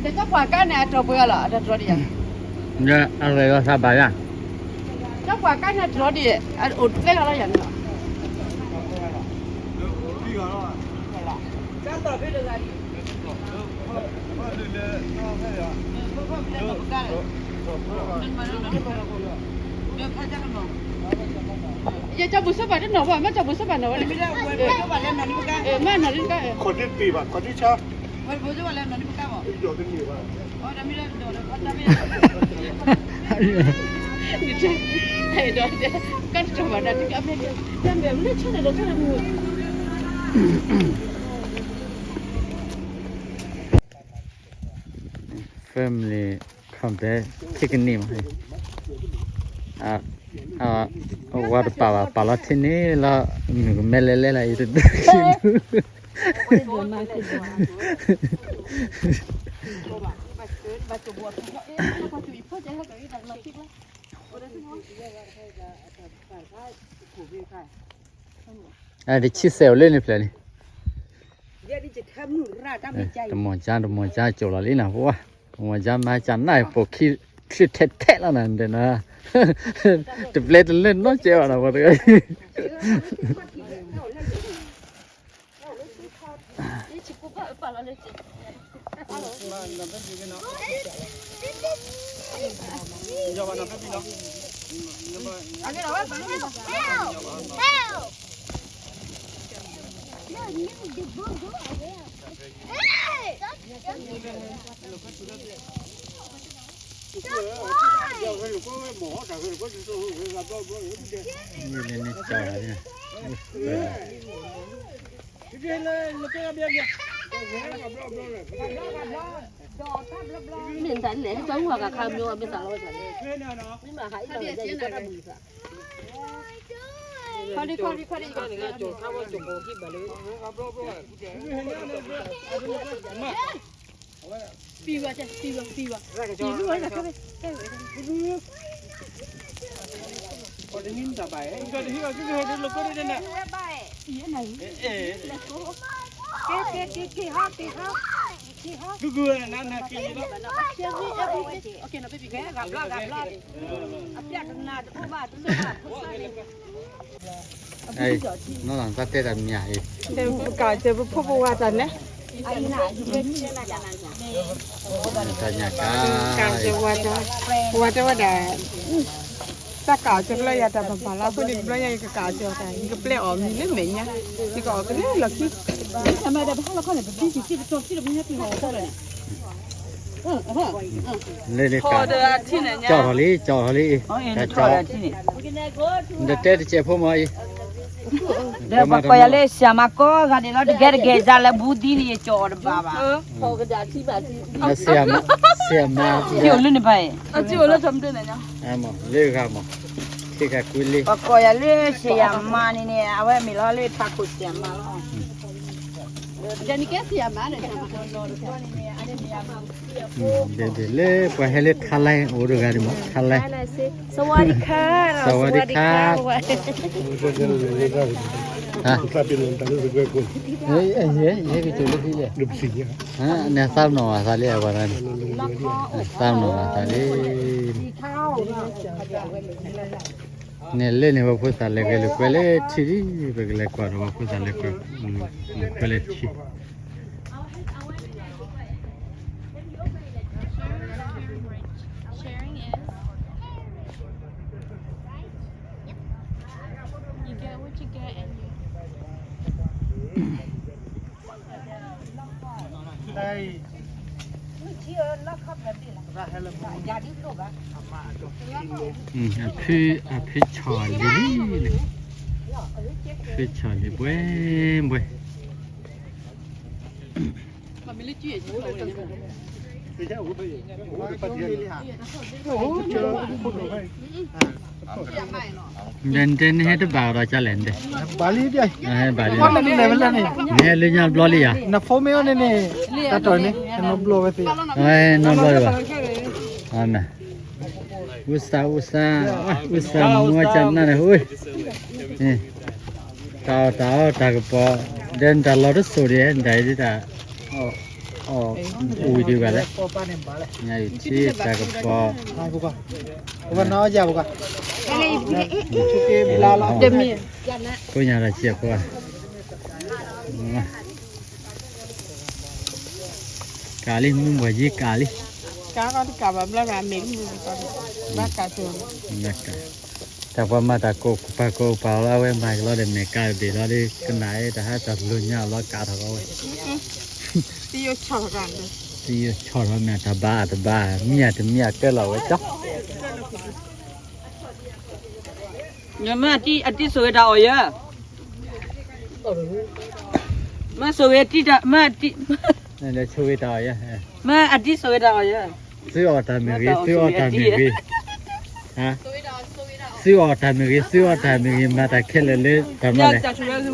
တၢ်ပှၤကါန့ၣ် အတြီပှဲၤလီၤ အတတြီဒံးယၤ, အရဲၣ်လီၤသးဘၣ်ယၤ, တၢ်ပှၤကါန့ၣ်တြီဒံး အိၣ်တသ့လီၤလၢယၤန့ၣ်လီၤ. ယကၠီဘူၣ်စၢဖးတနီၤဘၣ်, မ့ၢ်ကၠီဘူၣ်စၢဖးနီၤဝဲ, မ့ၢ်နီၤလံ, ခီၣ်ဒ့တ့ၢ်ဘၣ် ခီၣ်ဒ့ဆါ, ဒီး ကၢ်တထီၣ်ဘၣ်ဒီး တကမ့ၢ် တၢ်မဲာ်မ့ၢ်ဆၢထၢၣ်ဒီးဆၢထၢၣ်မူ family ခီၣ်ဒ့ ထံကန့ၢ်မး, အဝၤတပာ်ဘၣ် ပာ်လီၤထံန့ၣ်လီၤ, မုၢ်ကမဲလဲၤလဲၤလၢအံၤတဒၢခံဒူ အတဆံဆဲးအိၣ်လၢန့ၣ်ဖျၢၣ်န့ၣ်, တမီၤကါ တမီၤကါကၠိလီၤလံနၤ, ပှၤ တမီၤကါမၤကနၣ် ပိာ်ခံ ချ့ထဲထဲလီၤနၤ တဲနၤ, တပျဲတလၢနီတစဲးဘၣ်နၤ ပှၤတဂၤ မ့ၢ်လဲၤန့ၣ်ကၠီလီၤန့ၣ်, မ့ၢ်တၢ်လဲၣ် တၢ်ဟူးဂၤကခါမ့ၢ်ဝဲမ့ၢ်သးလီၤဝဲသးန့ၣ်, မ့ၢ်မၤဟးအံၤလီၤ ယကတၢ်ဘူၣ်သး, ခီလံ ခီလံ ခီလံ ပံၤဝဲ ပံၤဝဲ ပံၤဝဲ ပံၤလူၢ်ဝဲ တၢ်ခဲဘဲ ကဲ ကဲ ကဲ ကဲ ဟီ ကဲ ဟီ ကဲ ဟီ ကဲ ဂၤဘျီ ဂၤဘျီ အပျဲၢ်တနၤတအိၣ်ဘၣ် တလိၣ်ဘၣ် ဖိသၣ်န့ၣ် နီၢ်လီၤ တၢ်တဲတၢ်မံၤအံၤ ပကးစၢၤပဖိပဝါတၢ်နဲ တၢ်ညါကါ ကးစၢၤဝဲတၢ် ဝဲတဲဝဲဒၣ် တၢ်ကးအီၤစၢၤကလီယၤတၢ်ပပာ်လီၤ အဃိန့ၣ်တဘျီညါယကကးအီၤစၢၤတၢ် ယကပျဲအီၤမံၤလၢမဲာ်ညါ ယကအီၣ်ကလဲလီၢ်ခံ လၢန့ၣ်ကး ကၠီၣ်ထီၣ်လံ ကၠီၣ်ထီၣ်လံ ကၠီၣ် နတတဲတစဲးဖိမ့ၢ်အံၤ ဒီးပှၤကိးယၤလၢ ဆရာမ ကိးဂၤဒဲးလီၤ တကဲတကဲစ့ၢ်လၢဘူးဒ်န့ၣ် ယကၠီၣ်အီၤတဘၣ်ဘၣ် ဆရာမ ဆရာမ ထံၣ်အိၣ်လၢန့ၣ်ဖဲ လၢဂၤမး ထံၣ်ဂၤကွံလံ ပှၤကိးယၤလၢ ဆရာမ န့ၣ်န့ၣ် အဝဲမ့ၢ်လီၤလၢထးခိၣ် ဆရာမ လီၤ ဒ်န့ၣ်ကဲ ဆရာမ န့ၣ် ဒ်လၢပှၤဟဲလၢထါလဲအိၣ်တဂၤဒ်မး ထါလဲ สวัสดีค่ะ สวัสดีค่ะ ဟါ ယဲကကၠိလၢခံယဲ ဟါ န့ၣ်သးပနီၣ်ဘၣ်သးလံ အဝဲဒၣ်န့ၣ် သးပနီၣ်ဘၣ်သးလံ န့ၣ်လၢန့ၣ် ပှၤဖိသၣ်လဲၤဂဲၤလိာ်ကွဲလၢထံလံ ပကလဲၤကွၢ်ဒီးပှၤဖိသၣ်လဲၤကွဲ ကွဲလၢထံ Sharing is you get what you get and you အဖု အဖုဆီၣ်လံလံ အဖုဆီၣ်လံဘှဲဘှဲ ဒီးနတဲနဟဲတဘၣ်ဒီးကလဲၣ်နတဲ ဘၣ်လံဒ် နဟဲလၢညါဘျီလံယၤ နဖိမ့ၢ်အီၤန့ၣ်န့ၣ် တၢ်တီၢ်န့ၣ် နီဘျီဝဲသ့ၣ် နီဘျီလံဘၣ် အမ့ၢ် အုသး အုသး အုသးမူအကနၣ်န့ၣ် ဟိ န့ၣ်, တၢ်အီၣ်တၢ်အီတၢ်ကပီၤ, ဒီးနတၢ်လီၤတစိၢ်ဒံး နတၢ်အံၤဒ်တၢ်, အီၣ်, အီၣ်, ဝံၤဒံးဘၣ်လဲၣ်, ညါအံၤထံတၢ်ကပီၤ, ဖိညါတၢ်စံၣ်ဖိ, ကးလံ မုၢ်ပှၤယံၤကးလံ, ဘၣ်ကး, တၢ်ပှၤမၤတၢ်ကိးပၤကိးပၤလီၤ အဝဲမၤကလီဒီး မဲာ်ကးတဘ့ၣ်လီၤဒီး ကနၣ်အတၢ်ဟးတၢ်လိၤညါလီၤ ကးထီၣ်ကီးဝဲ, သံယိာ်ဆီၣ်ထီၣ်မ့ၢ်တၢ်ဘါတဘါ မံၤအတမံၤအကဲလီၤဝဲကၠီ, မ့ၢ်အတံၢ်ဆိၣ်ဂ့ၤတၢ်အီၣ်ယၤ, မ့ၢ်ဆိၣ်ဂ့ၤတံၢ်တၢ်, မ့ၢ်အတံၢ်, ဆိၣ်ဂ့ၤတၢ်အီၣ်ယၤ, မ့ၢ်အတံၢ်ဆိၣ်ဂ့ၤတၢ်အီၣ်ယၤ, သုအီၣ်တၢ်မ့ၢ်ဂ့ၤ, သုအီၣ်တၢ်မ့ၢ်ဂ့ၤ, သုအီၣ်တၢ်မ့ၢ်ဂ့ၤ, သုအီၣ်တၢ်မ့ၢ်ဂ့ၤ မၤတၢ်ခဲလၢာ်လၢတၢ်မၤလဲၣ်, ဆိ, ဆိ, ဆိ,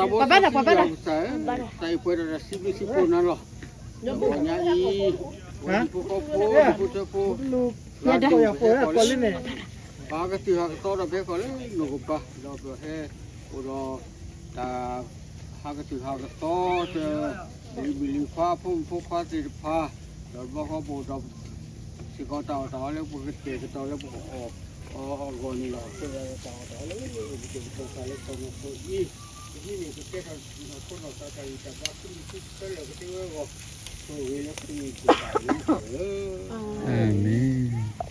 ပှၤသးဘိသးစံယွၤကစၢ်ဧၢ, တၢ်အံၤပှဲၤဒီးတၢ်စံးဘျုးစံးဖှိၣ်နၤလီၤ, ပှၤညါအံၤ, ပှၤဟံၣ်ဖိဃီဖိ, ပှၤကတုၤဟးကသီဒီး ပဟဲဃီၤလၢနကပၤ, ဒီးပဟဲအိၣ်ဒီး တၢ်ဟးကတုၤဟးကသီ, လံၤဘံၣ်လံၤခွါ ဖိမုၣ်ဖိခွါသ့ၣ်တဖၣ်, ဒီးဘျီဃီပအိၣ်ဒီး စ့ၢ်ကီးတၢ်အီၣ်တၢ်အီလၢပကတဲာ်ကတီၤလၢပကအီၣ်အဂီၢ်န့ၣ်လီၤ. ပတဲာ်ကတီၤသးလၢပကတဲာ်ကတီၤသးလၢစီၤနီၤခိအံၤ, ပဟံးန့ၢ်ပကဲထီၣ်နီၢ်ခိနီၢ်သးတၢ်ဂံၢ်တၢ်ဘါ သုးမုၢ်သံခဲလၢာ်ကသ့ဝဲအဂီၢ်, ဆိၣ်ဂ့ၤလၢသုမုၢ်သ့ၣ်တဖၣ်န့ၣ်လီၤ. အၤမ့ၣ်.